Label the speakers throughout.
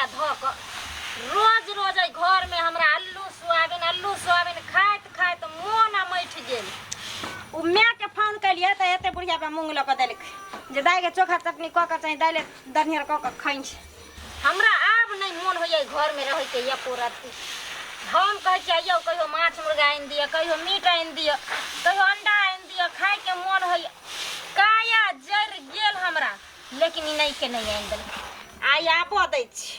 Speaker 1: काया धऽ कऽ रोज रोज एहि घरमे हमरा अल्लू सोयाबीन अल्लू सोयाबीन खाइत खाइत मोन अमैठ गेल। ओ मायके फोन केलियै तऽ एते बुढ़िया पे मूँग लऽ कऽ देलकै जे दाइके चोखा चटनी कऽ कऽ चाही दालि दनिहर कऽ कऽ खाइ छै। हमरा आब नहि मोन होइए एहि घरमे रहैके एको रत्ती। हम कहै छियै यौ कहियो माछ मुर्गा आनि दिअ, कहियो मीट आनि दिअ, कहियो अंडा आनि दिअ, खाइके मोन होइए। काया जरि गेल हमरा, लेकिन ई नहि के नहि आनि देलकै। आइ आबऽ दै छी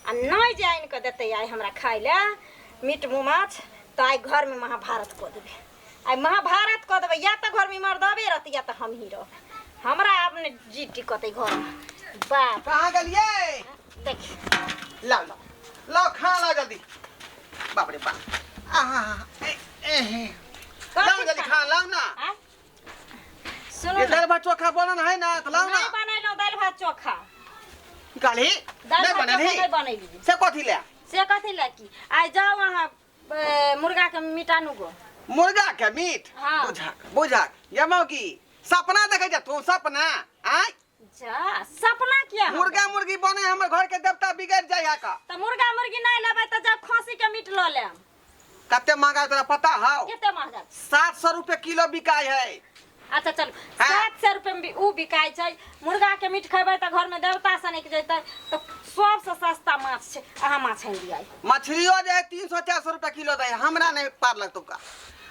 Speaker 1: आ नहि जे आनि कऽ देतै आइ हमरा खाइ लए मीट मुँह माछ तऽ आइ घरमे महाभारत कऽ देबै। आइ महाभारत कऽ देबै, या तऽ घरमे मर्दबे रहतै या तऽ हमही रहबै। हमरा आब नहि जी टिकतै घरमे। बाप
Speaker 2: कहाँ गेलियै?
Speaker 1: देख
Speaker 2: लाओ लाओ लाओ खाना लाओ जल्दी। बाप रे बाप, आहा ए ए लाओ जल्दी खाना लाओ ना।
Speaker 1: आँय? सुनू
Speaker 2: ये
Speaker 1: ना।
Speaker 2: दाल भात चोखा बनल है ना तो लाओ ना।
Speaker 1: नहीं बनेलहुँ दालि भात चोखा।
Speaker 2: काल्हि
Speaker 1: दालि
Speaker 2: नहीं
Speaker 1: भात
Speaker 2: बनल
Speaker 1: चोखा
Speaker 2: ही
Speaker 1: नहीं बनेलियै।
Speaker 2: से कथी ले?
Speaker 1: से कथी ले की आइ जाउ अहाँ मुर्गा के मीट आनू गो।
Speaker 2: मुर्गा के मीट?
Speaker 1: हाँ।
Speaker 2: बुझाक बुझाक ये मौकी सपना देखे जा तू सपना। आय
Speaker 1: जा सपना किया हम
Speaker 2: मुर्गा मुर्गी बने हमर घर के देवता बिगड़ जाय है का।
Speaker 1: त मुर्गा मुर्गी नहीं लेबै त जा खसी के मीट ल लेम।
Speaker 2: कते महंगा तोरा पता हौ?
Speaker 1: कते महंगा?
Speaker 2: 700 रुपए किलो बिकाय है।
Speaker 1: अच्छा चल
Speaker 2: हाँ।
Speaker 1: 700 रुपए में ऊ बिकाय छै। मुर्गा के मीट खेबै त घर में देवता सनक जैतै त सबसे सस्ता माछ छै। अहाँ माछ आनि दियै।
Speaker 2: मछलियो जे है 300-400 रुपए किलो दै, हमरा नहीं पार लगतौ का।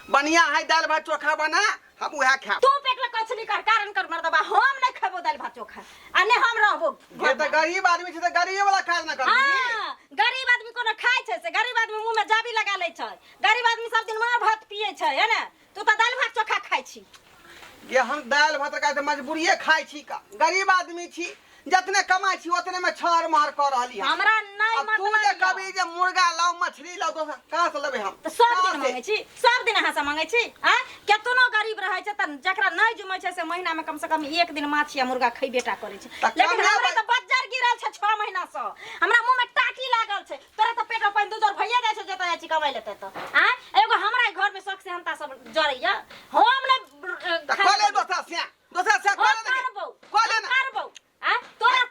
Speaker 2: बढ़िया है दाल भात चोखा बना, हम उहे खाएब।
Speaker 1: तू पेट में कछली कर कारण कर मर्दबा, हम नहीं खेबो दाल भात चोखा आ ने हम रहबो
Speaker 2: ये त गरीब आदमी छै त गरीब वाला काज न करबी।
Speaker 1: हाँ, गरीब आदमी कोनो खाय छै से? गरीब आदमी मुंह में जाबी लगा लै छै। गरीब आदमी सब दिन मार भात पिए छै, है ने? तू त दाल भात चोखा खाय छी।
Speaker 2: ये हम दाल भात का त मजबूरिये खाय छी का। गरीब आदमी छी, जतने कमाय छी ओतने में छहर महर क रहली हन।
Speaker 1: हमरा नहीं
Speaker 2: अब तू
Speaker 1: मतलब
Speaker 2: जे
Speaker 1: यऽ।
Speaker 2: कभी जे मुर्गा लाओ मछली लाओ दोसर कहाँ से लेबै हम?
Speaker 1: त सब
Speaker 2: कहाँ
Speaker 1: दिन
Speaker 2: से?
Speaker 1: मांगै छी, सब दिन अहाँ से मांगै छी। आँय, केतनो गरीब रहै छै त जकरा नहीं जुमै छै से महीना में कम से कम एक दिन माछ या मुर्गा खैबे टा करै छै।
Speaker 2: त
Speaker 1: लेकिन
Speaker 2: कमे
Speaker 1: हमरा त बज्जर गिरल छै 6 महीना से, हमरा मुंह में टाटी लागल छै। तोरा त पेट में पानि दू जोर भइए जाइ छै जतऽ जाइ छी कमाइ लेतै त। आँय, एगो हमरा घर में शौक सेहनता सब जरैया, हम नहीं
Speaker 2: त कले दोसरा से, दोसरा से
Speaker 1: हम
Speaker 2: कले ने।
Speaker 1: करबौ,
Speaker 2: कले
Speaker 1: हम
Speaker 2: ने।
Speaker 1: करबौ। आँय, तोरा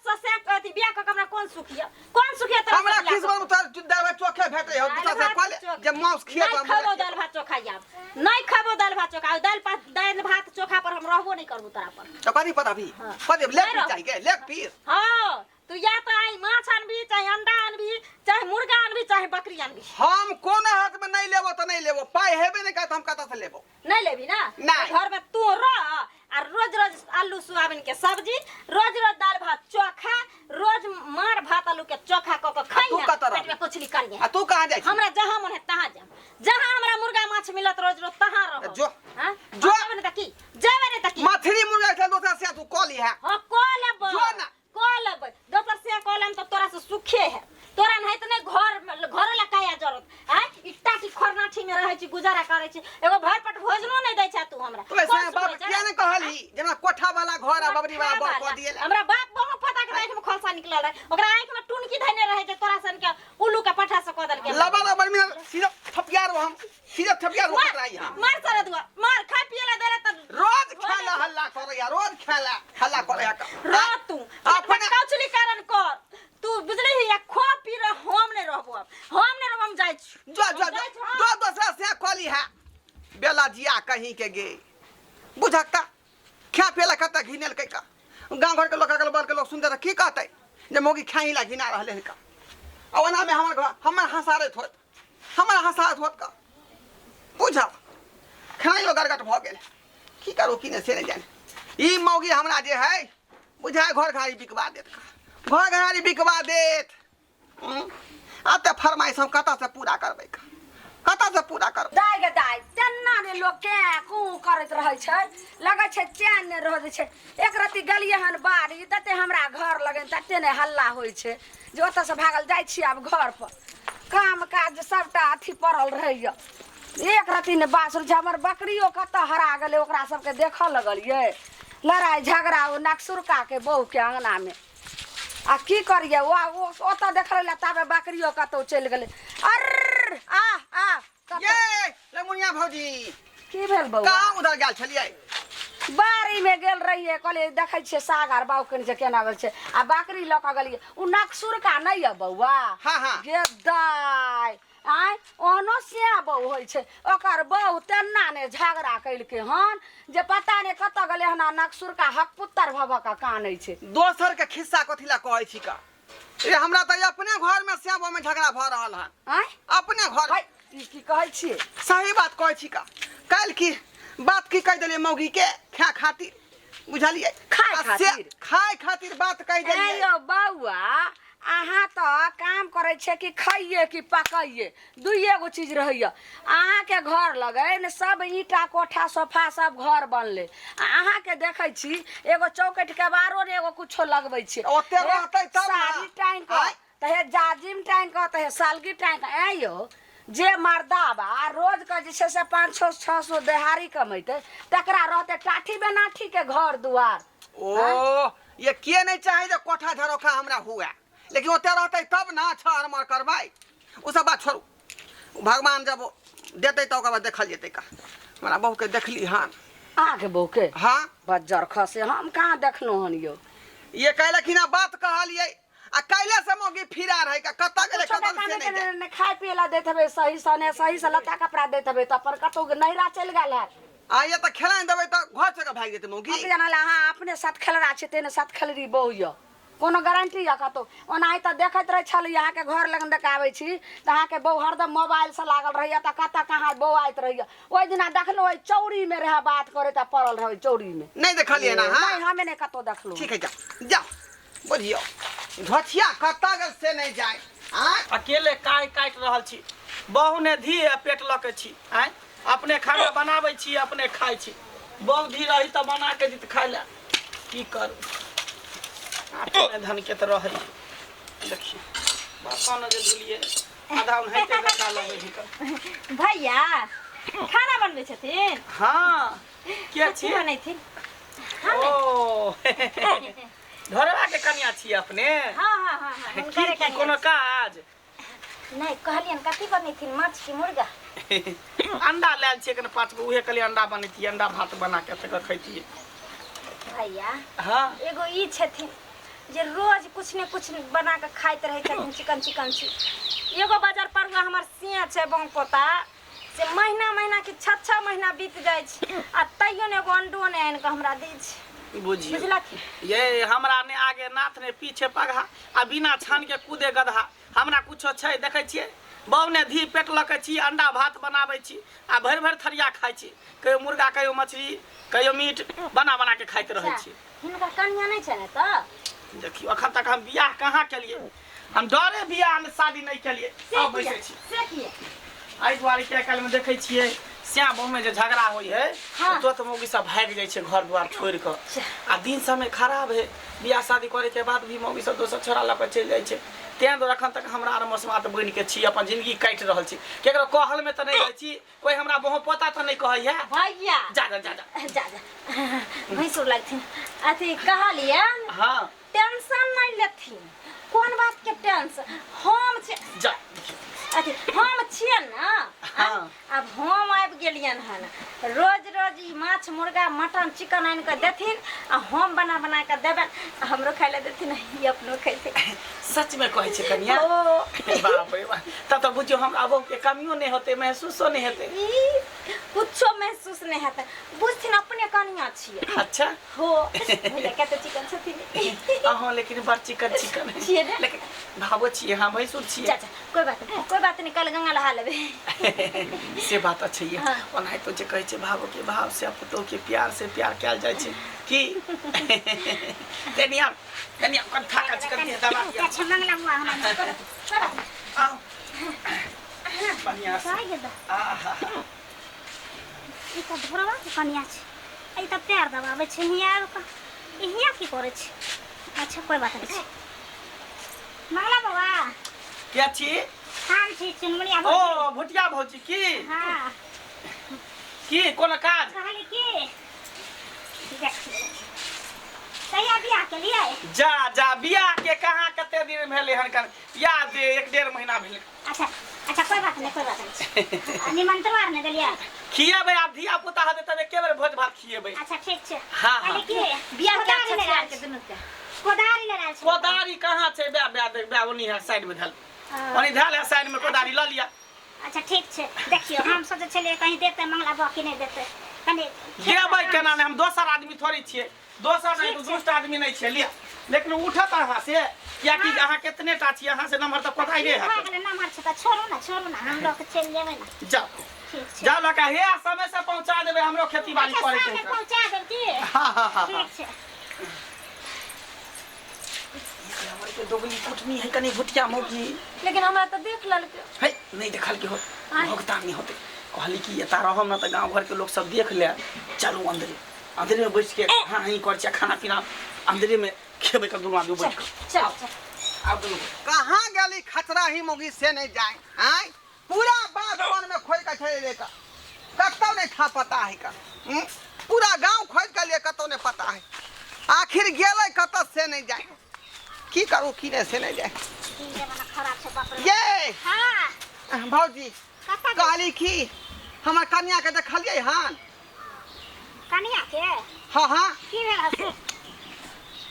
Speaker 1: से से अथी बियाह कऽ के हमरा कोन सुख यऽ? कोन सुख यऽ तोरा
Speaker 2: हमरा
Speaker 1: से बियाह
Speaker 2: किस्मत में
Speaker 1: कऽ के?
Speaker 2: तोरा दाल भात चोखे भेटै हौ,
Speaker 1: दालि
Speaker 2: दोसरा से
Speaker 1: भात
Speaker 2: कले
Speaker 1: चोखा।
Speaker 2: जे मांस खिएतौ,
Speaker 1: नहीं
Speaker 2: हम मुर्गा
Speaker 1: खेबौ दालि
Speaker 2: खिएतौ।
Speaker 1: भात चोखा याब। नहीं खेबौ दालि भात चोखा। दालि भात चोखा पर हम रहबो नहीं करबौ तोरा पर।
Speaker 2: तो कथी पता भी?
Speaker 1: हाँ।
Speaker 2: कथी लेग
Speaker 1: नहीं
Speaker 2: पीस
Speaker 1: रहबौ।
Speaker 2: चाहिए, लेग पीस।
Speaker 1: हाँ, तू या तो आई माछ आनबी, चाहे अंडा आनबी, चाहे मुर्गा आनबी, चाहे बकरी आनबी।
Speaker 2: हम कोनो हाथ में नहीं लेबो तो नहीं लेबो, पाई हेबे नहीं करत हम कतऽ से लेबो?
Speaker 1: नहीं लेबी ना?
Speaker 2: नहीं।
Speaker 1: घर में तू रह आ रोज रोज आलू सोयाबीन के सब्जी, रोज रोज दाल भात चोखा, रोज मार भात आलू के चोखा क के खाई।
Speaker 2: तू कतऽ
Speaker 1: पेट में
Speaker 2: रहबी?
Speaker 1: कुछ नहीं करिए।
Speaker 2: आ तू कहाँ जाइ छी?
Speaker 1: हमरा जहाँ मन है तहाँ जाम, जहाँ हमरा मुर्गा माछ मिलत रोज रोज तहाँ रहब।
Speaker 2: जो।
Speaker 1: हाँ?
Speaker 2: जो।
Speaker 1: जेबे नहीं त की? जेबे नहीं त की?
Speaker 2: मछली मुर्गा के दोसरा से तू कऽ लिहे।
Speaker 1: हाँ, कऽ लेबै।
Speaker 2: जो ना।
Speaker 1: कऽ लेबै। दोसर से कऽ लेम त तोरा से सुखे है। तोरा नहीं त नहीं घर घर ला काया जरूरत। आँय, ई टाटी खोरनाठी में रहै छी, गुजारा करै छी, एगो भरि पेट भोजनो नहीं दै छै तू हमरा।
Speaker 2: तो ऐसे
Speaker 1: कोन
Speaker 2: बाप
Speaker 1: सुनै छै?
Speaker 2: किया नहीं कहली जे हमरा कोठा वाला घर आ बबरी वाला बर कऽ दिए।
Speaker 1: हमरा बाप बहुत पता के आँखि में खोलसा निकलल रहे, ओकरा आँखि में टुनकी धइने रहे जे तोरा सन के उल्लू के पठा से कऽ देलकै।
Speaker 2: लबा लबा में सीधा थपिया रहो, हम सीधा थपिया रहो,
Speaker 1: मार,
Speaker 2: पकड़ाई हम।
Speaker 1: मार सारा दुआ, मार, खाय पिए ला देले त
Speaker 2: रोज खेला हल्ला करैया, रोज खेला हल्ला करैया का।
Speaker 1: रह तू।
Speaker 2: अपने
Speaker 1: कौचली कारण कर। तू बुझली ही, खो पी रह, हम नहीं रहबो अब। हम नहीं रहबो, हम जाइ छी।
Speaker 2: जो, जो,
Speaker 1: हम
Speaker 2: जो,
Speaker 1: जाइ छी, हाँ।
Speaker 2: जो दोसरा से कली है। बेला जिया कहीं के गे। बुझकता खा पिए ला कता घिनेल कै का। गांव घर के लोग अगल बगल के लोग सुनते त की कहतै जे मौगी खाई ला घिना रहले है का। आ ओना में हमर घर हमर हंसारत होत, हमर हंसारत होत का। बुझा खाई लो गरगट भ गेल, की करू की नहीं से नहीं जाने। ई मौगी हमरा जे है बुझाय घर घारी बिकवा देत का, घर घारी बिकवा देत। आ ते फरमाइश हम कतऽ से पूरा करबै का, कतऽ से पूरा करबै?
Speaker 3: दाइ गे दाइ, तेना ने लोक केँ कूँ करैत रहै छै, लगै छै चैन नहि रहै छै। एक रत्ती गेलियै हन बाड़ी, तते हमरा घर लगन तते ने हल्ला होइ छै जे ओतऽसँ भागल जाइ छी आब घर पर। काम काज सबटा अथी पड़ल रहैए, एक रत्ती ने बास होइ छै। हमर बकरियो कतऽ हरा गेलै ओकरा सबके देखऽ लगलियै, लड़ाइ झगड़ा ओ नकसुरकाके बहूके अङ्गनामे। आ की करियै, ओ ओतऽ देखलै लए ताबे बकरियो कतहु चलि गेलै। अर्र आ आ कतऽ-
Speaker 2: ये लमुनिया भौजी,
Speaker 3: की भेल बौआ?
Speaker 2: कहाँ उधर गेल छलियै?
Speaker 3: बाड़ी में गेल रहिए, कहलिए देखै छियै साग आर बाउ केने छै केना भेल छै, आ बकरी लऽ कऽ गेलियै। ओ नकसुरका नहि यऽ बौआ?
Speaker 2: हाँ, हाँ।
Speaker 3: गे दाइ, आँय ओहनो सिया बहु होइ छै। ओकर बहु तेना ने झगड़ा केलकै हन जे पता नहि कतऽ गेलै हन, आ नकसुरका हकपुत्तर भऽ भऽ कऽ कानै छै।
Speaker 2: दोसर के खिस्सा कथी ला कहै छी का? ये हमरा तऽ अपने घर में श्यामो में झगड़ा भऽ रहल हन।
Speaker 3: आँय?
Speaker 2: अपने घर।
Speaker 3: है, ई की कहै छियै?
Speaker 2: सही बात कहै छी का। काल्हि की बात की कहि देलियै मौगी के खाय खातिर, बुझलियै?
Speaker 3: खाय
Speaker 2: आ से
Speaker 3: खातिर?
Speaker 2: खाय खातिर बात कहि
Speaker 3: ए
Speaker 2: देलियै।
Speaker 3: यौ बौआ, अहाँ तऽ काम करै छियै कि खइए कि पकैए, दुइए गो चीज रहैए अहाँके घर लगे ने। सब ईंटा कोठा सोफा सब घर बनलै, आ अहाँके देखै छी एगो चौकट के बारो ने एगो कुछो लगबै छियै।
Speaker 2: ओते रहतै तब ने।
Speaker 3: साड़ी टाँगि कऽ
Speaker 2: आँय?
Speaker 3: तऽ हे जाजिम टाँगि कऽ, तऽ हे सालगी टाँगि कऽ। ऐं यौ, जे मर्दाबा रोज के जे छै से 500 600 देहाड़ी कमेतै, तकरा रहतै टाठी बेनाठी के घर दुआर?
Speaker 2: ओ ये के नहीं चाहे जे कोठा झरोखा हमरा हुए, लेकिन ओते रहतै तब ना छहर मर करबै। ओ सब बात छोड़ू, भगवान जब देतै तऽ ओकर बाद देखल जेतै का। हमरा बहू के देखली हन?
Speaker 3: अहाँके बहू के?
Speaker 2: हाँ।
Speaker 3: बज्जर खसे, हम कहाँ देखलहुँ हन यौ?
Speaker 2: ये कहलखिन हँ, बात कहलियै आ कैले से मौगी फिरा रहे का, कतऽ गेलै
Speaker 3: छोटा
Speaker 2: कतऽ से
Speaker 3: कामे
Speaker 2: नहि
Speaker 3: के
Speaker 2: जाय।
Speaker 3: ने खाय पिए ला दैत हेबै सही से, ने सही से लत्ता कपड़ा दैत हेबै, तऽ अपन कतहु नैहरा चलि गेल हैत।
Speaker 2: आ ये तऽ खेलाइ देबै तऽ घर से भागि जेतै मौगी।
Speaker 3: हम जाना ला अहाँ अपने साथ खेलरा छै, तेने साथ खेलरी बहु यऽ, कोनो गारंटी यऽ कतहु? ओनाही तऽ देखैत रहै छलियै अहाँके घर लग दऽ कऽ आबै छी तऽ अहाँके बहु हरदम मोबाइलसँ लागल रहैए, तऽ कतऽ कहाँ बौआइत रहैए। ओहि दिना देखलहुँ ओहि चौरीमे रहए बात करैत आ पड़ल रहै चौरीमे।
Speaker 2: नहि देखलियै ना?
Speaker 3: नहि, हमे नहि कतहु देखलहुँ।
Speaker 2: ठीक है, जाओ जाओ। बुझियौ झोछिया कतऽ गेल से नहि जाय। आँय?
Speaker 4: अकेले काय काटि रहल छी, बहु ने धी आ पेट लऽ के छी। आँय, अपने खाना बनाबै छी, अपने खाइ छी। बहु धी रही तऽ बना के दित खाय लए। की करू, अपने धन के तऽ रहै। देखियौ बर्तन जे धुलियै आधा ओनाहिते गन्दा लगै छै।
Speaker 1: भैया खाना बनबै छथिन?
Speaker 4: हाँ, के
Speaker 1: कथी
Speaker 4: छी?
Speaker 1: बनेथिन?
Speaker 4: ओ घरवा के कनिया छी अपने?
Speaker 1: हाँ हाँ हाँ हाँ,
Speaker 4: की
Speaker 1: हुनकरे
Speaker 4: की
Speaker 1: कनिया।
Speaker 4: कोनो काज?
Speaker 1: नहि, कहलियनि कथी बनेथिन, माछ की मुर्गा?
Speaker 4: अंडा लायल छियै कने 5 गो, उहे कहलियै अंडा बनेतियै, अंडा भात बना के तकर खैतियै।
Speaker 1: भैया।
Speaker 4: हाँ।
Speaker 1: एगो ई छथिन जे रोज कुछ ने कुछ बना के खाइत रहै छथिन, चिकन चिकन छी। एगो बाजार पर हमर सिया छै बंकोता, से महीना महीना कि छः छः महीना बीत जाइ छै आ तैयो ने एगो अंडो नहि आनि कऽ हमरा दै छै।
Speaker 4: बुझियौ।
Speaker 1: बुझलखिन?
Speaker 4: ये हमरा ने आगे नाथ ने पीछे पगहा आ बिना छान के कूदे गदहा। हमरा कुछो छै? देखै छियै बहु ने धी पेट लऽ के छी, अंडा भात बनाबै छी आ भरि भरि थरिया खाइ छी। कहियो मुर्गा, कहियो मछली, कहियो मीट बना बना के खाइत रहै छी।
Speaker 1: हिनकर कनिया नहि छनि तऽ?
Speaker 4: देखियौ, अखन तक हम बियाह कहाँ केलियै, हम डरे बियाह मे शादी नहि केलियै।
Speaker 1: से
Speaker 4: आउ
Speaker 1: किया?
Speaker 4: बैसै छी।
Speaker 1: से किया?
Speaker 4: एहि दुआरे कि आइ काल्हिमे देखै छियै श्याम बहुमे जे झगड़ा होइ है,
Speaker 1: हाँ।
Speaker 4: तुरंत मौगी सब भागि जाइ छै घर दुआर छोड़ि कऽ। आ दिन समय खराब है, बियाह शादी करे के बाद भी मौगी सब दोसर छोड़ा लऽ कऽ चलि जाइ छै। तें दुआरे अखन तक हमरा आर मसमात बनि के छी, अपन जिंदगी काटि रहल छी। केकरो कहल में तऽ नहि रहै छी, कोई हमरा बहु पोता तऽ नहि कहै है।
Speaker 1: भैया।
Speaker 4: जा जा जा जा।
Speaker 1: जा जा, भैंसुर लगथिन। अथी कहलियनि,
Speaker 4: हाँ।
Speaker 1: टेंशन नहीं लेथिन। कोन बात के टेंशन? हम छी।
Speaker 4: जा।
Speaker 1: अथी हम छियै ने।
Speaker 4: हाँ।
Speaker 1: आब हम आबि गेलियनि हन, रोज रोज ई माछ मुर्गा मटन चिकन आनि कऽ देथिन आ हम बना बना कऽ देबनि, आ हमरो खाय लए देथिन, ई अपनो खैथिन।
Speaker 4: सच में कहै छै कनिया?
Speaker 1: ओ।
Speaker 4: बाप रे बाप, तब तऽ बुझियौ हमरा बहू के कमियो नहि होतै, महसूसो नहि हेतै।
Speaker 1: ई कुछो महसूस नहि हेतै, बुझथिन अपने कनिया छियै।
Speaker 4: अच्छा।
Speaker 1: हो भैया, कते चिकन छथिन।
Speaker 4: अहाँ लेकिन बड़ चिकन चिकन
Speaker 1: छियै ने?
Speaker 4: लेकिन भावो छियै, हाँ, भैंसुर छियै।
Speaker 1: जा जा, कोई बात नहीं, कोई बात नहीं, कल गंगा नहा लेबै।
Speaker 4: से बात अच्छे ये।
Speaker 1: हाँ।
Speaker 4: ओनाहितो जे कहै छै भावो के भाव से आ पुतोह के प्यार से प्यार कयल जाइ छै की। कनिया कनिया, कन थाकल छी, कनि दबा दिअ।
Speaker 1: अच्छा मंगला हुआ हमरा, कोई बात नहीं, कोई बात नहीं।
Speaker 4: आउ बढ़िआँ से।
Speaker 1: आ गेल।
Speaker 4: आहा।
Speaker 1: ई तऽ ढोरवा के कनिया छै, ई तऽ पैर दबाबै छै हियाँ आबि कऽ। ई हियाँ की करै छै? अच्छा, कोई बात नहि छै। मंगला बाबा।
Speaker 4: के छी?
Speaker 1: हम छी चुनमुनिया।
Speaker 4: ओ भुटिया भौजी की?
Speaker 1: हाँ।
Speaker 4: की कोनो काज?
Speaker 1: कहली की देखिए, कहिया बियाह केलियै?
Speaker 4: जा जा, बियाह के कहाँ कते दिन भेलै हन, कन याद 1-1.5 महीना भेलै।
Speaker 1: अच्छा, अच्छा कोई बात नहीं, कोई बात नहीं। आ, निमंत्रण आर नहीं देलियै?
Speaker 4: खिएबै आब धिया पुता हेतै तब एके बेर भोज भात खिएबै।
Speaker 1: अच्छा ठीक छै।
Speaker 4: हाँ, हाँ।
Speaker 1: कहली कि
Speaker 5: बियाह के
Speaker 1: कोदारी
Speaker 5: अच्छा
Speaker 1: ले आयल
Speaker 5: के
Speaker 1: छै।
Speaker 5: दुनू के
Speaker 1: कोदारी ले आयल छै।
Speaker 4: कोदारी कहाँ छै? बे बे देख बे ओनी है साइड में धल।
Speaker 1: हाँ।
Speaker 4: ओनी धल है साइड में, कोदारी ल लिया।
Speaker 1: अच्छा ठीक छै। देखियौ हम सोचै छलियै कहीं देतै मंगला बाकी नहि देतै कनि।
Speaker 4: देबै केना नहि, हम दोसर आदमी थोड़ी छियै, दोसर नहि
Speaker 1: ठीक छै।
Speaker 4: दुष्ट आदमी नहि छियै लिया। लेकिन उठत अहाँ से, कियाकि अहाँ केतने टा छियै, अहाँ से नम्बर तऽ कोदारिये
Speaker 1: भऽ
Speaker 4: हैत।
Speaker 1: गेलै, नमहर छै तऽ छोड़ू ने, छोड़ू ने, हम लऽ कऽ चलि जेबै ने।
Speaker 4: जाउ।
Speaker 1: ठीक छै।
Speaker 4: जाउ लऽ कऽ, हे समय से पहुँचा देबै, हमरो खेती बाड़ी
Speaker 1: अच्छा
Speaker 4: करे के
Speaker 1: साँझमे
Speaker 4: है।
Speaker 1: पहुँचा देब की?
Speaker 4: हाँ हाँ हाँ हाँ।
Speaker 1: ठीक छै।
Speaker 4: हमर के दोगली कुटनी है कनी भुटिया मौगी।
Speaker 5: लेकिन हमरा तऽ देख लेलकै।
Speaker 4: है नहीं देखल के हो, भुगतान नहीं होते। कहली कि एता रहम ना तऽ गांव घर के लोग सब देख ले, चलू अंदरे अंदरे में बैठ के हाँ ही कर छियै, खाना पीना अंदरे में खेबै के दुनू आदमी बैठ के।
Speaker 1: चल चल।
Speaker 4: आब दुनू
Speaker 2: कहाँ गेली खतरा ही मौगी से नहीं जाए आय? पूरा बाध वन में खोज के चले ले का कतौ नहीं था पता है का। हम्म? पूरा गांव खोज के लिए कतौ नहीं पता है, आखिर गेलै कतऽ से नहीं जाए, की करू की नहीं से नहीं जाए।
Speaker 1: दिन जमाना खराब छै बाप रे।
Speaker 2: ये
Speaker 1: हाँ
Speaker 2: भौजी
Speaker 1: कतऽ गेल?
Speaker 2: कहली की हमर कन्या के देखलियै हन?
Speaker 1: कनिया के?
Speaker 2: हाँ हाँ।
Speaker 1: की भेल हसे?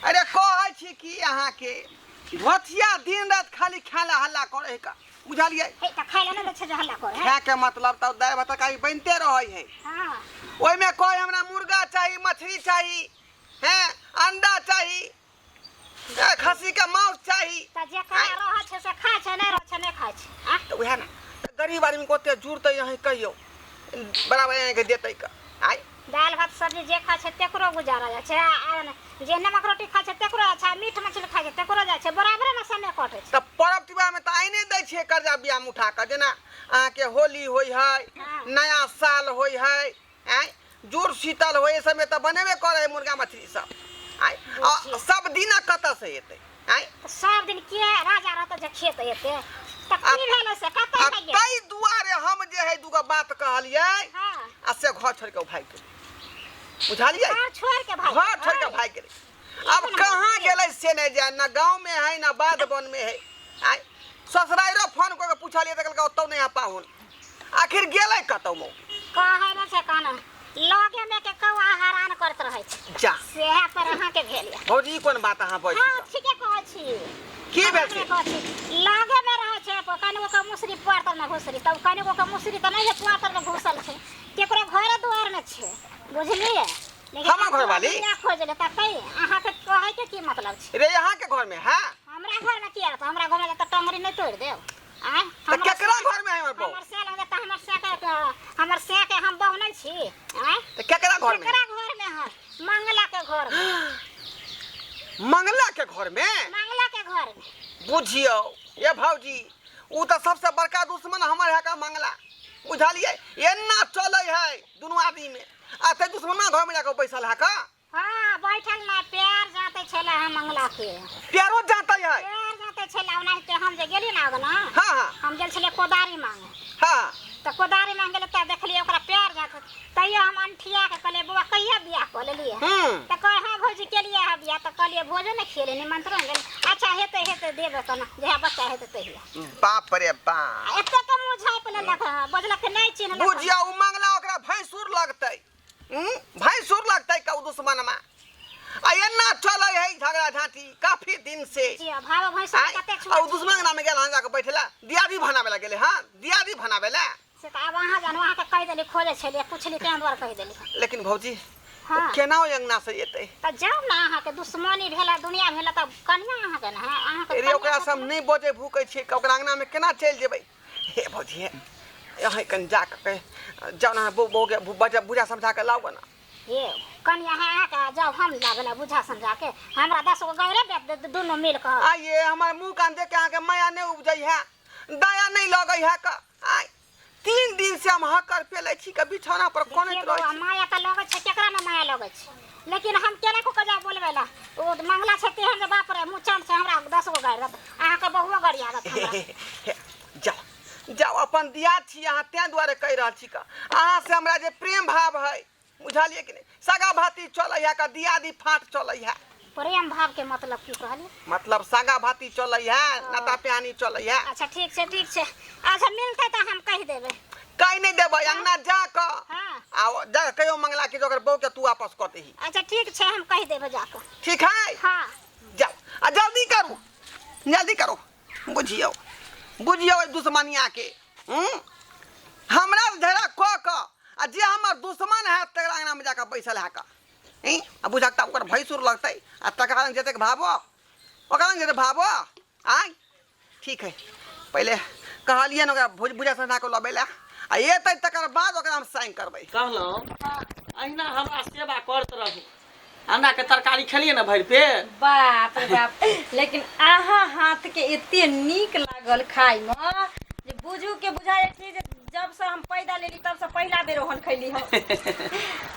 Speaker 2: अरे कहै छी की अहाँके धोतिया दिन रात खाली खाला हल्ला करे है का, बुझलियै?
Speaker 1: हे तऽ खाइ लए नहि दै छै जे हल्ला करे है।
Speaker 2: खाय के मतलब तऽ दालि भात तरकारी बनिते रहै है।
Speaker 1: हाँ।
Speaker 2: ओहिमे कहै हमरा मुर्गा चाही, मछली चाही, हैं अंडा चाही, ए, खस्सी के मांस चाही।
Speaker 1: तऽ जेकरा रहै छै से खाइ छै, नहि रहै छै नहि खाइ छै। आ
Speaker 2: तऽ उएह ने तऽ गरीब आदमी के ओते जुड़तै अहीं कहियौ बराबर अहाँके देतै का आय?
Speaker 1: दालि भात सब्जी जे खाइ छै तेकरो गुजारा जाइ छै, आ जे नमक रोटी खाइ छै तेकरो जाइ छै, मीट मछली खाइ छै तेकरो जाइ छै, बराबरे ने समय कटै छै।
Speaker 2: तऽ पर्व त्योहार में तऽ आइने दै छियै कर्जा बियाह में उठा कऽ, जेना अहाँके होली होइ है,
Speaker 1: हाँ।
Speaker 2: नया साल होइ है, आँय जुड़ शीतल होइ है, सबमे तऽ बनेबे करै है मुर्गा मछली सब आँय। आ सब दिना कतऽ से एतै आँय?
Speaker 1: तऽ सब दिन के राजा रहतै जे खेत एतै तऽ की भेलै से कतऽ
Speaker 2: आ
Speaker 1: भए गेल?
Speaker 2: ताहि दुआरे हम जे है दूगो बात कहलियै
Speaker 1: हाँ।
Speaker 2: आ से घर छोड़ि कऽ भागि गेलै, बुझलियै?
Speaker 1: घर छोड़ि के भागि
Speaker 2: घर छोड़ि कऽ भागि गेलै। अब कहाँ गेलै से नहि जाए, ना गाँव में है ना बाध वन में है। आँय ससुराइरो फोन कऽ के पुछलियै तऽ कहलकै ओतौ नहि है पाहुन, आखिर गेलै कतौ मौगी?
Speaker 1: कहै नहि छै कहना लगे में के कौआ हरान करैत रहै छै।
Speaker 2: जा
Speaker 1: सेहे पर अहाँके भेल यऽ।
Speaker 2: भौजी ई कोन बात अहाँ बजै
Speaker 1: हाँ
Speaker 2: छी?
Speaker 1: ठीके कहै छी।
Speaker 2: की भेल छै?
Speaker 1: कहै छी लगे में रहै छै कनिगो के मुसरी पुआर तर में घुसरी, तब कनिगो के मुसरी तऽ नहि है पुआर तर में घुसल छै, केकरो घरे दुआर में छै, बुझलियै? लेकिन
Speaker 2: हमर घरवाली?
Speaker 1: दुनिया खोजले तऽ कहि अहाँके कहै के की मतलब छै?
Speaker 2: रे अहाँके घर में है?
Speaker 1: हमरा घर में किया रहतै? हमरा घर में तऽ टंगरी नहि तोड़ि देब। आँय
Speaker 2: तऽ केकरा घर में है हमर बहू?
Speaker 1: हमर साल में तऽ हमर साल के हमर साल के हम बहू नहि छी। आँय
Speaker 2: तऽ केकरा घर में?
Speaker 1: केकरा घर में है? मंगला के घर में।
Speaker 2: मंगला के घर में?
Speaker 1: मंगला के घर में।
Speaker 2: बुझियौ ये भौजी उ तऽ सबसे बड़का दुश्मन हमर है का मंगला, बुझलियै? एना चलै है दुनू आदमी में, आ ते दुश्मना घर में जाके बैसल है का?
Speaker 1: हाँ बैठल ना प्यार जाते छला हम मंगला के।
Speaker 2: प्यारो जाते है?
Speaker 1: प्यार जाते छला ओनाहिते हम जे गेली ना अगना।
Speaker 2: हाँ हाँ।
Speaker 1: हम गेल छलियै कोदारी मांगे।
Speaker 2: हाँ।
Speaker 1: तऽ कोदारी मांगे गेलै तऽ देखलियै ओकरा प्यार जाते, तैयो हम अनठिया के कहलियै बौआ कहिया बियाह कऽ लेलियै? तऽ कहै हाँ भौजी केलियै हँ बियाह। तऽ कहलियै भोजो नहि खियेलियै निमंत्रण गेल। अच्छा हेतै हेतै देबै केना जहिया बच्चा हेतै तहिया।
Speaker 2: बाप रे बाप।
Speaker 1: एते के मुँह झाँपि लेलक हँ, बजलक नहि चिन्हलक।
Speaker 2: बुझियौ उ मंगला ओकरा भैंसुर लगतै, भैंसुर लगतै का उ दुश्मनमा। आ एना चलै है झगड़ा झांटी काफी दिन से।
Speaker 1: जी भाव भैंसुर
Speaker 2: आँय?
Speaker 1: कते
Speaker 2: आ उ दुश्मन के नाम गेल हन जाके बैठला दियादी भनाबे ला गेलै हँ, दियादी भनाबे ला।
Speaker 1: से तऽ आब अहाँ जानू, अहाँके कहि देली खोजै छलियै पुछली तें दुआरे कहि देली।
Speaker 2: लेकिन भौजी
Speaker 1: हाँ।
Speaker 2: केना ओहि अंगना से एतै?
Speaker 1: तऽ जाउ ने, अहाँके दुश्मनी भेला दुनिया भेला तऽ कनिया अहाँके ने है, अहाँके
Speaker 2: रे
Speaker 1: कनिया
Speaker 2: ओकरा से हम नहि बजै भूकै छियै, ओकरा अंगना में केना चलि जेबै? हे भौजी हे अहीं कनि जा कऽ जाउ ने बहू के बजा बुझा समझा कऽ लाउ ना।
Speaker 1: हे कनिया है अहाँके, जाउ हम लाबै ला बुझा समझा के, हमरा 10 गो गौरे बेच दे दुनू मिल कऽ।
Speaker 2: आइए हमर मुँह कान देख के अहाँके माया नहि उपजै है, दया नहि लगै है का? आइ 3 दिन से हम हकर पेलै छी के बिछौना पर कनैत
Speaker 1: देखियौ
Speaker 2: रहै
Speaker 1: बौआ,
Speaker 2: छी।
Speaker 1: माया तऽ लगै छै, केकरा ने माया लगै छै, लेकिन हम केना कऽ जाय बोलबै ला? ओ मंगला छै तेहन जे बाप रे मुँह चाँद छै, हमरा 10 गो गारि देत, अहाँके बहुओ गरिया देत हमरा।
Speaker 2: हे, जाउ जाउ अपन दियाद छी अहाँ, तें दुआरे कहि रहल छी का अहाँ से हमरा जे प्रेम भाव है, बुझलियै कि नहि? सगा भाती चलै है का दियादी फाट चलै है।
Speaker 6: प्रेम भाव के मतलब की कहली?
Speaker 2: मतलब सागा भाती चलै है, नाता प्यानी चलै है।
Speaker 6: अच्छा ठीक छै, ठीक छै। अच्छा मिलतै तऽ हम कहि देबै।
Speaker 2: कहि नहि देबै, अंगना जा कऽ
Speaker 6: हाँ।
Speaker 2: आ जा कहियो मंगला के ओकर बहू के तू वापस कऽ देही।
Speaker 6: अच्छा ठीक छै, हम कहि देबै जाकऽ।
Speaker 2: ठीक है?
Speaker 6: हाँ।
Speaker 2: जाओ आ जल्दी करू, जल्दी करू। बुझियौ, बुझियौ एहि दुश्मनिया के। हमरा झगड़ा कऽ कऽ आ जे हमर दुश्मन है तकरा अंगना में जाकऽ बैसल है कऽ। आ बुझक तऽ ओकर भैंसुर लगतै आ तकरा लग जतेक भावो ओकरा लग जतेक भावो। आँय ठीक है, पहिले कहलियै ने ओकरा भुज बुझा समझा कऽ लबै लए आ एतै तकर बाद ओकरा हम साइन करबै।
Speaker 4: कहलहुँ अहिना हमरा सेवा करत रहू। अंडा के तरकारी खेलिए ना भरि पेट?
Speaker 1: बाप रे बाप, लेकिन अहाँ हाथ के एते नीक लागल खाय में जे बुझू के बुझाय कि जे जब से हम पैदा लेली तब से पहिला बेर ओहन खैली हम।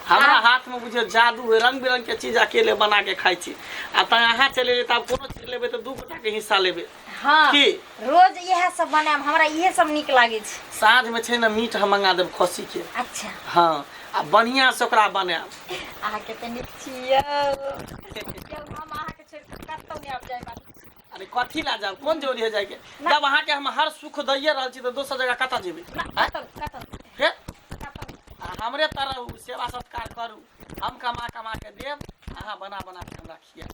Speaker 4: हमरा हाथ में बुझियो जादू है, रंग बिरंग के चीज अकेले बना के खाइ छी। आ तैं अहाँ चलि एलियै तऽ आब कोनो चीज लेबै तऽ दू गोटा के हिस्सा लेबै।
Speaker 1: हाँ,
Speaker 4: की?
Speaker 1: रोज इएह सब बनायब, हमरा इहे सब नीक लागै छै।
Speaker 4: साँझ में छै ने मीट हम मंगा देब खस्सी के।
Speaker 1: अच्छा।
Speaker 4: हाँ, आ बढ़िया से ओकरा बनायब।
Speaker 1: अहाँ कते नीक छियै। हम अहाँके छोड़ि कऽ कतहु नहि आब जाय बात।
Speaker 4: अरे कथी ला जाब, कोन जरूरी है जायके? जब अहाँके हम हर सुख दैये रहल छी तऽ दोसर जगह कतऽ जेबै?
Speaker 1: ना, कतहु, कतहु।
Speaker 4: फेर?
Speaker 1: कतहु।
Speaker 4: आ हमरे तरह रहू, सेवा सत्कार करू, हम कमा कमा के देब, अहाँ बना बना के हमरा खियाब।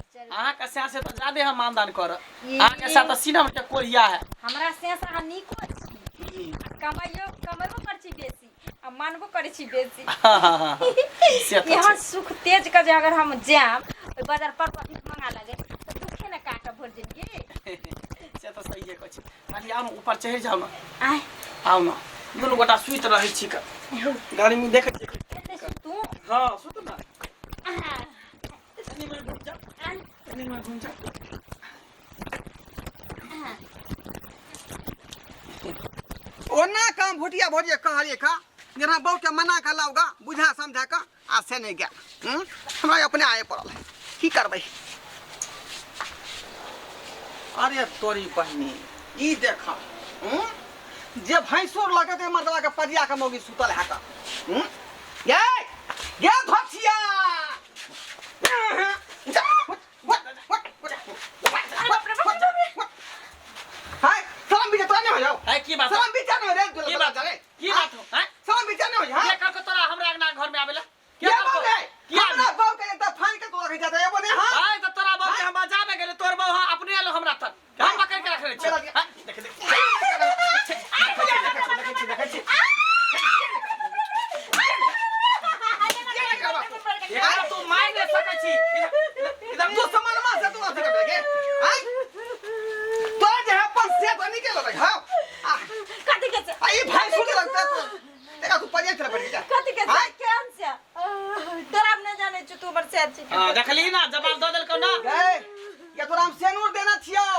Speaker 1: चल।
Speaker 4: अहाँके सएह से तऽ जादे हम मानदान करब।
Speaker 1: ई-
Speaker 4: अहाँके सएह तऽ सीना के कोढ़िया है।
Speaker 1: हमरा सएह से अहाँ नीको छी, आ कमाइयो कमेबो करै छी बेसी आ मानबो करै छी बेसी।
Speaker 4: से तऽ
Speaker 1: यहाँ
Speaker 4: छै।
Speaker 1: सुख तेज के जे अगर हम जायब ओहि बाजार पर भीख मंगा लगे तऽ दुखे ने काटब भरि जिंदगी।
Speaker 4: से तऽ सहिए कहै छी। खाली आउ ने ऊपर चढ़ि जाउ ने।
Speaker 1: आय।
Speaker 4: आउ ने, दुनू गोटा सुति रहै छी कऽ। गर्मी देखै छी।
Speaker 1: एते सुतू?
Speaker 4: हाँ, सुतू ने। कनी मनी घुमि जाउ, कनी मनी घुमि जाउ।
Speaker 2: ओना काम भुटिया भोरिया कहलिए का जेना बहू के मना के लाओगा बुझा समझा के आ से नहीं गया। हमरा अपने आए पड़ल है, की करबै? अरे तोरी बहिनी ई देखा, जे भैंसुर लगत है मर्दवा के पजिया के मौगी सुतल है का। ये ये धोतिया हाय सलाम बीजा तोरा नहीं हो जाओ।
Speaker 4: है की बात?
Speaker 2: सलाम बीजा नहीं हो रे,
Speaker 4: की बात? की बात हो? हैं?
Speaker 2: सलाम बीजा नहीं हो जा।
Speaker 4: के कर के तोरा हमरा अंगना घर में आवेला? के
Speaker 2: ये
Speaker 4: कर
Speaker 2: बाबू
Speaker 4: के?
Speaker 2: रे,
Speaker 4: की
Speaker 2: हमरा
Speaker 4: आदमी?
Speaker 2: बाबू के एकदम फाइन के तोरा रखै जाता है, ये बोले हां।
Speaker 4: हाय, त तोरा बाबू के हम बजाबे गेले, तोर बाबू हां अपने आलो हमरा तक। हम पकड़ के रखने छी।
Speaker 2: चला गया।
Speaker 4: हां, देख देख। देख देख। एकरा तू मार नहीं सकै छी। इधर इधर
Speaker 2: तू समानमा से तू अथी करबे के? आय? तोरा जे है अपन से तो निकल लगे, हां। आ,
Speaker 1: कथी के छै?
Speaker 2: आ, ई भाई सुन लगता तो। देखा तू पजिया चला पड़ जा।
Speaker 1: कथी के छै?
Speaker 2: आय?
Speaker 1: केहन छै? तोरा हम नहि जानै छी, तू हमर से छी।
Speaker 4: हां, देखली ना जवाब दऽ देलकौ ना?
Speaker 2: गए, ये तोरा हम सेनूर देना छियौ,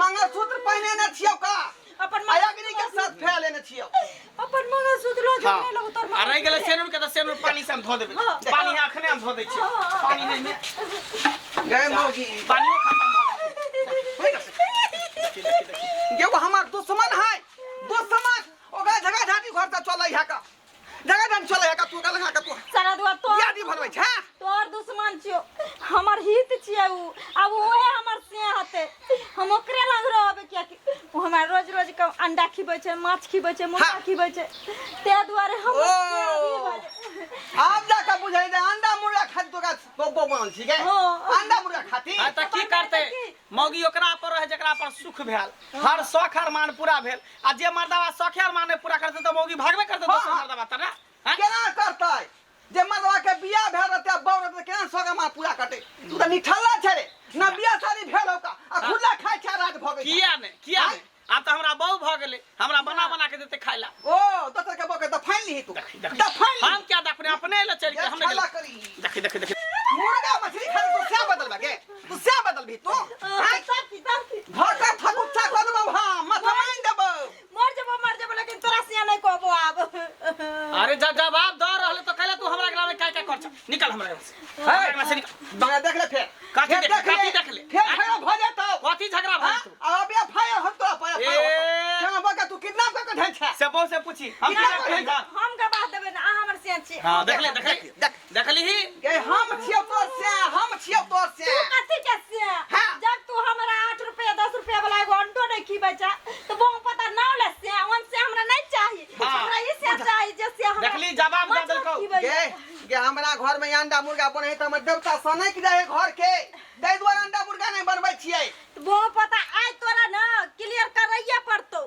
Speaker 2: मंगलसूत्र पहिने ने छियौ का?
Speaker 1: अपन
Speaker 2: अग्नि के साथ फैल लेने छियौ।
Speaker 1: अपन मंगलसूत्र लो
Speaker 4: हाँ।
Speaker 1: झुकने लगो तोर।
Speaker 4: आ रहि गेलै सेनूर के तऽ सेनूर पानी से हम धो देबै।
Speaker 1: हाँ।
Speaker 4: पानी अखने हम धो दै छियै। पानी नहीं में
Speaker 2: गए मौगी।
Speaker 4: पानियो खत्म भऽ गेलै। देखी देखी देखी।
Speaker 2: ये वो हमार दुश्मन है, दुश्मन। ओकरा झगड़ा झांटी घर से चलै है का? झगड़ा झांटी चलै है का? तू ओकरा लगा के तू
Speaker 1: सारा दुआ तोर
Speaker 2: यादी भरबै छै?
Speaker 1: तोर दुश्मन छियो, हमर हित छियै उ। आब ओहे हमर स्नेह हते, हम ओकरे लग रहबै, कियाकि उ हमरा रोज रोज के अंडा खिबै छै, माछ खिबै छै, मुर्गा
Speaker 2: हाँ।
Speaker 1: खिबै छै, ताहि दुआरे हम
Speaker 2: ओ। आब जाके बुझै जे अंडा मुर्गा खाती तोरा बब्बो बनल छी गे।
Speaker 1: हाँ।
Speaker 2: अंडा मुर्गा खाती।
Speaker 4: आ तऽ की करतै मौगी? ओकरा पर रहे जकरा पर सुख भेल, हर शौख अरमान पूरा भेल। आ जे मर्दावा शौख अरमान नहि पूरा करतै तऽ मौगी भागबे करतै
Speaker 2: हाँ,
Speaker 4: दोसर
Speaker 2: हाँ।
Speaker 4: मर्दावा तर ना? हैं?
Speaker 2: केना करतै? जे मर्दवा के बियाह भेल रहतै आ बौ रहतै, केना शौख अरमान पूरा करतै? तू तऽ निठल्ला छै रे, ना बियाह शादी भेल हौ का आ खुला खाइ छै, राज भऽ गेल।
Speaker 4: किया नहि, किया नहि? आब तऽ हमरा बहू भऽ गेलै, हमरा बना बना के देतै खाइ ला।
Speaker 2: ओ दोसर के बौ के दफाइन लिही तू, दफाइन लिही।
Speaker 4: हम क्या दफने? अपने ले चलि के हम नहि
Speaker 2: छला
Speaker 4: गेलियै।
Speaker 2: करी।
Speaker 4: देखी देखी देखी।
Speaker 2: मुर्गा मछली खाली तू क्या बदलबा गे? तू क्या बदलबी तू?
Speaker 1: तब की, तब की?
Speaker 2: घर का थकुच्चा कर देबौ, हां माथा माइन देबौ।
Speaker 1: मर जेबो, मर जेबो, लेकिन तोरा से नहीं कहबो आब।
Speaker 4: अरे जब जवाब दऽ रहल तो कहले तू हमरा अंगना में काय काय कर छ? निकल हमरा अंगना से, हमरा अंगना से निकल।
Speaker 2: बंगा देख ले फेर।
Speaker 4: कथी
Speaker 2: फेर
Speaker 4: देख ले, कथी देख ले?
Speaker 2: फेर झगड़ा भऽ जेतौ।
Speaker 4: कथी झगड़ा भऽ जेतौ?
Speaker 2: आ अबे फायर हम तोरा पर
Speaker 4: ए।
Speaker 2: केना बका तू किडनैप कऽ के धैल छै?
Speaker 4: से बहु से पूछी हम
Speaker 2: कितना
Speaker 4: कितना
Speaker 2: कहै
Speaker 4: कहै?
Speaker 1: हम गवाह देबै ना, अहाँ हमर से छी।
Speaker 4: हां, देख ले, देख ले,
Speaker 2: देख।
Speaker 4: देखली ही।
Speaker 2: गे हम छियौ तोर से, हम छियौ तोर से
Speaker 1: तू कथी के से
Speaker 2: हाँ।
Speaker 1: जब तू हमरा 8 रुपया 10 रुपया वाला एगो अंडो नहीं खिबै छ तो बहु पता ना ले से ओन से हमरा नहीं चाही
Speaker 4: हाँ।
Speaker 1: हमरा ई से चाही जे से हमरा
Speaker 4: देखली जवाब दे
Speaker 1: माछ
Speaker 4: देलकौ।
Speaker 1: भात खिबैया।
Speaker 2: गे गे हमरा घर में अंडा मुर्गा बनै त हमर देवता सनक जाए घर के ताहि दुआरे अंडा मुर्गा नहीं बनबै छियै
Speaker 1: वो पता आइ तोरा ना क्लियर करैये पड़तो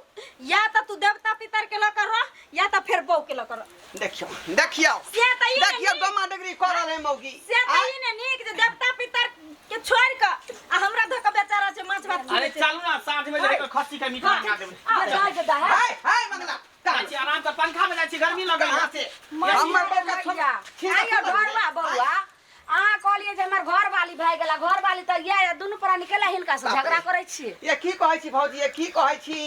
Speaker 1: या त तू देवता पितर के लऽ के रह या त फेर बहू के लऽ के रह
Speaker 2: देखियौ देखियौ
Speaker 1: से त ई ने
Speaker 2: देखियौ
Speaker 1: नीक-
Speaker 2: दमा डिग्री कर रहल है मौगी
Speaker 1: से त
Speaker 2: आँय?
Speaker 1: ई ने नीक जे देवता पितर के छोड़ के आ हमरा धऽ के बेचारा छै माछ भात
Speaker 4: अरे
Speaker 1: खिबै छै
Speaker 4: चलू ना साँझ में जाके खस्सी के मीट मंगा देबै
Speaker 3: आ जाय के दहे
Speaker 2: हाय हाय मंगला
Speaker 4: जाइ छी आराम से पंखा में जाइ छी गर्मी लगै
Speaker 2: कहाँ
Speaker 4: है
Speaker 2: से हमर बहू के छोड़
Speaker 3: मैया आइयो घरवा बौआ अहाँ कहलियै जे हमर घरवाली भए गेला घरवाली तऽ इएह दुनू प्राणी केला हिनका से झगड़ा करै छियै
Speaker 2: ये की कहै छी भौजी ये की कहै छी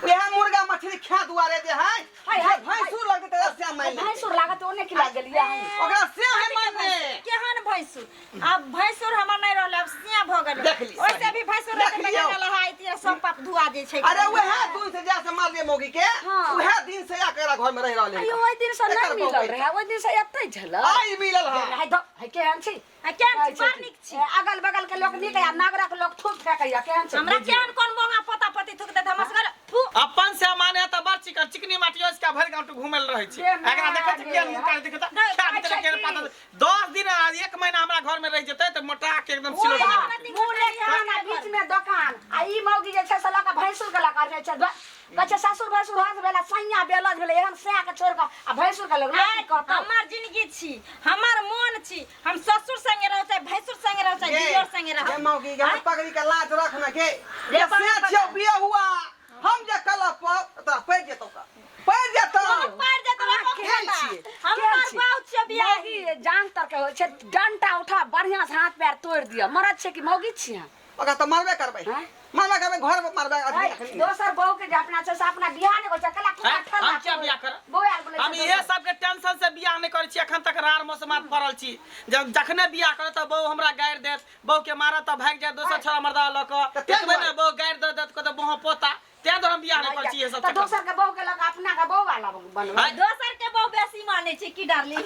Speaker 2: उएह मुर्गा मछली खा दुआरे जे है
Speaker 3: हाय, हाय,
Speaker 2: भैंसुर लगतै तऽ से मानि लेतै।
Speaker 3: भैंसुर लागत ओने की लागि गेलियै
Speaker 2: ओकरा से है मानने
Speaker 1: केहन भैंसुर आब भैंसुर हमर नहीं रहलै आब सिया भऽ गेलै
Speaker 2: देख ली,
Speaker 1: ओइसे भी भैंसुर रहतै
Speaker 2: देख
Speaker 1: तऽ
Speaker 2: लियौ।
Speaker 1: केना लहाइती सब पाप धुआ दै छै
Speaker 2: अरे वएह दिन से जा से मार लिए मौगी के
Speaker 3: हाँ।
Speaker 2: वएह दिन से आके एकरा घर में रह रहल है
Speaker 3: अयो ओहि दिन से
Speaker 2: एकर
Speaker 3: नहि मिलल
Speaker 2: बहू
Speaker 3: रहै ओहि दिन से एतै छलै
Speaker 2: आई मिलल है
Speaker 3: है धो है केहन छी
Speaker 1: आ केहन छी बड़ नीक छी
Speaker 3: ए, अगल बगल के लोक नीक या नगरक लोक थूक फेकैया केहन छै
Speaker 1: हमरा केहन कोन मोंगा पोता पोती थूक देत हमरा सबके थू
Speaker 4: अपन से माने त बड़ चिकन चिकनी माटी इसका भरि गांव घूमल रहै छी
Speaker 3: जे माय
Speaker 4: एकरा देखै छी
Speaker 3: गे।
Speaker 4: केहन मुँह कान देखै त
Speaker 1: नहि,
Speaker 4: खा भीतर
Speaker 3: अच्छा
Speaker 4: केहन
Speaker 3: की?
Speaker 4: पातल 10 दिन आ एक महीना हमरा घर में रहि जेतै त मोटा के एकदम
Speaker 1: ओए,
Speaker 4: सिलोट
Speaker 1: हमरा
Speaker 4: बना
Speaker 3: मुँह ले खाना बीच में दोकान आ ई मौगी जे छै से लऽ कऽ भैंसुर के लऽ कऽ रहै छै कहै छै ससुर भैंसुर हाथ भेला सैया बेलज भेलै एहन सैया के छोड़ि कऽ आ भैंसुर के लोक
Speaker 1: आइ
Speaker 3: की कहतौ
Speaker 1: हमर जिंदगी छी हमर मोन छी हम ससुर संगे रहू चाहे भैंसुर संगे रहू चाहे दियोर संगे
Speaker 2: गे
Speaker 1: रहू
Speaker 2: मौगी गे हमर पगड़ी के लाज रख न गे
Speaker 1: रे
Speaker 2: ये
Speaker 1: पगड़ी
Speaker 2: से छियौ बिया हुआ हम जे कल पर तोरा पड़ि जेतौ का पड़ि जेतौ
Speaker 1: पार जेतौ
Speaker 3: अहाँ केहन छियै?
Speaker 1: हम
Speaker 3: केहन
Speaker 1: तोर
Speaker 3: छियै?
Speaker 1: बाउ छियौ बियाही
Speaker 3: मौगी जान तर के होइ छै डंटा उठा बढ़ियां से हाथ पैर तोड़ि दिअ मरद छै कि मौगी छियै अहाँ?
Speaker 2: ओकरा तऽ मारबे करबै
Speaker 3: आँय?
Speaker 2: मारबे करबै घर में मारबै
Speaker 3: ऐ,
Speaker 2: अखनी
Speaker 3: दोसर बहू के जे अपना छै से अपना बियाह नहि होइ छै कला कुमार
Speaker 4: हैं?
Speaker 3: ठल्ला
Speaker 4: हम किया बियाह करब?
Speaker 3: बौआ आर बोलै
Speaker 4: हम
Speaker 3: छै
Speaker 4: इहे सबके टेंशन से बियाह नहि करै छी एखन तक रार मौसमात पड़ल छी जब जखने बियाह करब तऽ बहू हमरा गारि देत बहू के मारत तऽ भागि जायत दोसर छोरा मर्दा लऽ कऽ
Speaker 2: तऽ तें
Speaker 4: एतबे ने
Speaker 2: दुआरे।
Speaker 4: बहू गारि दऽ देत कहतै बहू पोता तें दुआरे हम बियाह नहि करै छी इहे सब
Speaker 3: तऽ
Speaker 4: चक्कर
Speaker 3: दोसर के बहू के लऽ कऽ अपना के बहू वाला बनबै
Speaker 4: आँय?
Speaker 1: दोसर के बहु बेसी मानै छै की डार्लिंग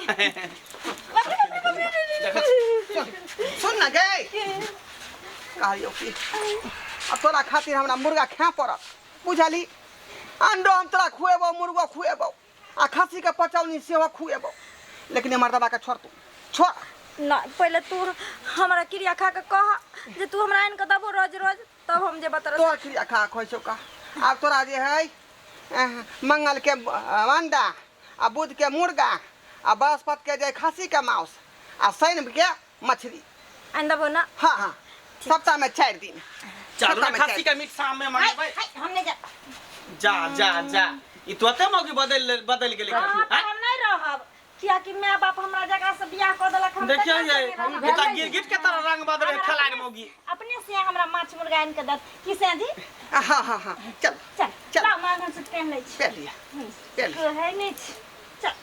Speaker 2: सुन न गे कहलियौ की अब तोरा खातिर हमरा मुर्गा खाए पड़त बुझली अंडो हम तोरा खुएबौ मुर्गो खुएबौ आ खस्सी के पचौनी सेहो खुएबौ लेकिन हमर दबा के छोड़ तू छोड़
Speaker 1: ना पहिले तू हमरा क्रिया खा के कह जे तू हमरा आनि के देबो रोज रोज तब हम जेबो तोरा
Speaker 2: तोर क्रिया खा खोइ छौ का आब तोरा जे है मंगल के अंडा आ बुध के मुर्गा आ बृहस्पति के जे खस्सी के मांस आ शनि के मछली
Speaker 1: आनि देबो ना
Speaker 2: हाँ हाँ सप्ताह में 4 दिन
Speaker 4: चलू
Speaker 2: सप्ताह
Speaker 4: ने
Speaker 2: में
Speaker 4: खस्सी
Speaker 2: 4
Speaker 4: के मीट शाम में
Speaker 1: हाय,
Speaker 4: मंगेबै
Speaker 1: हाय, हम नहीं जा
Speaker 4: जा जा जा ई तुरते मौगी बदल बदल गेलै
Speaker 1: हाँ,
Speaker 4: आँय?
Speaker 1: हम नहीं रहब कियाकि माय बाप हमरा जगह से बियाह कऽ देलक हम
Speaker 4: देखियौ
Speaker 1: केकरा
Speaker 4: ये
Speaker 1: संगे रहब?
Speaker 4: ई तऽ गिरगिट के तरह रंग बदले
Speaker 1: हमरा
Speaker 4: खेलाड़
Speaker 1: अपने-
Speaker 4: मौगी
Speaker 1: अपने से हमरा माछ मुर्गा आनि के दत की से जी
Speaker 2: हाँ हाँ हाँ चल
Speaker 1: चल
Speaker 2: चल।
Speaker 1: लाउ मांगन सूट पहन लै छी
Speaker 2: पे लिया पे लिया
Speaker 1: कहै नहि छी चल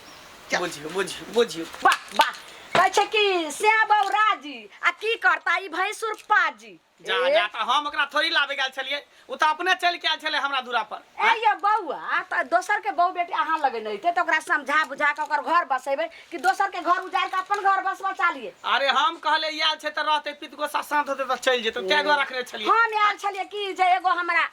Speaker 2: चल।
Speaker 4: बुझियौ बुझियौ बुझियौ
Speaker 3: वाह वाह कहै छै कि श्याम बाबू राजी आ की करता ई भैंसुर पाजी
Speaker 4: जा जा तऽ हम ओकरा थोड़ी लाबे गेल छलियै ओ तऽ अपने चलि के आयल छलै हमरा दूरा पर
Speaker 3: ए ये बौआ तऽ दोसर के बहु बेटी अहाँ लगे नहि तऽ ओकरा समझा बुझा के ओकर घर बसेबै कि दोसर के घर उजाड़ के अपन घर बस बचा लिए
Speaker 4: अरे हम कहले आयल छै तऽ रहतै पित गोसा शांत होतै तऽ चलि जेतै ताहि दुआरे रखने छलियै
Speaker 3: हम आयल छलियै कि जे एगो हमरा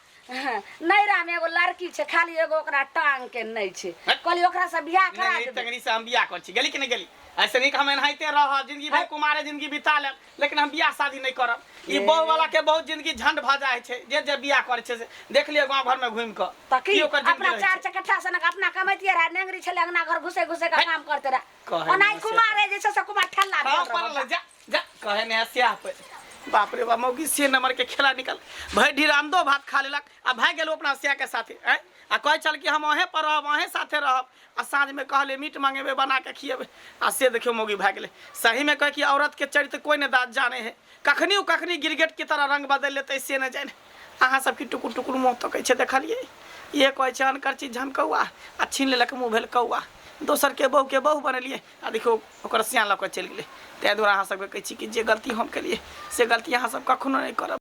Speaker 3: नैरा में एगो लड़की छै खाली एगो ओकरा टांग के नहि छै कहलियै ओकरा से बियाह करा
Speaker 4: नहीं
Speaker 3: देबै
Speaker 4: तंगरी से हम बियाह कर छी गेली कि नहीं गेली ऐसे नहीं कि हम एनाहिते रहब जिंदगी भर कुमारे जिंदगी बिता लेब लेकिन हम बियाह शादी नहीं करब ई बहू वाला के बहुत जिंदगी झंड भऽ जाइ छै जे जे बियाह करै छै से देख लियौ गाँव घर में घुमि कऽ
Speaker 3: तऽ की
Speaker 4: ओकर जिंदगी
Speaker 3: अपना
Speaker 4: रहै
Speaker 3: चार
Speaker 4: छै।
Speaker 3: चकट्ठा सनक अपना कमैतियै रहे नेंगरी छलै अंगना घर घुसे घुसे के
Speaker 4: है।
Speaker 3: काम करते रहे
Speaker 4: कहै
Speaker 3: ओनाही
Speaker 4: नहि से।
Speaker 3: कुमारे जे छै से कुमार ठल्ला
Speaker 4: हाँ
Speaker 3: भेल
Speaker 4: पड़ल
Speaker 3: रहल।
Speaker 4: जा जा कहे ने स्याह पे बाप रे बाप मौगी से नंबर के खेला निकल भरि ढीर अंडो भात खा लेलक आ भागि गेल अपना स्याह के साथे आँय आ कहै छल कि हम अहें पर रहब अहें साथे रहब आ साँझमे कहले मीट मंगेबै बना के खिएबै आ से देखियौ मौगी भए गेलै सहीमे कहै कि औरत के चरित्र कोइ नहि दाद जाने है कखनी ओ कखनी गिरगिट के तरह रंग बदलि लेतै से नहि जाने अहाँ सबके टुकुर टुकुर मुँह तकै छै देखलियै इहे कहै छै अनकर चीज झमकौआ आ छीन लेलक मुँह भेल कौआ दोसरके बहुके बहु बनेलियै आ देखियौ ओकर सियान लऽ कऽ चलि गेलै ताहि दुआरे अहाँ सबके कहै छी कि जे गलती हम केलियै से गलती अहाँ सब कखनो नहि करब।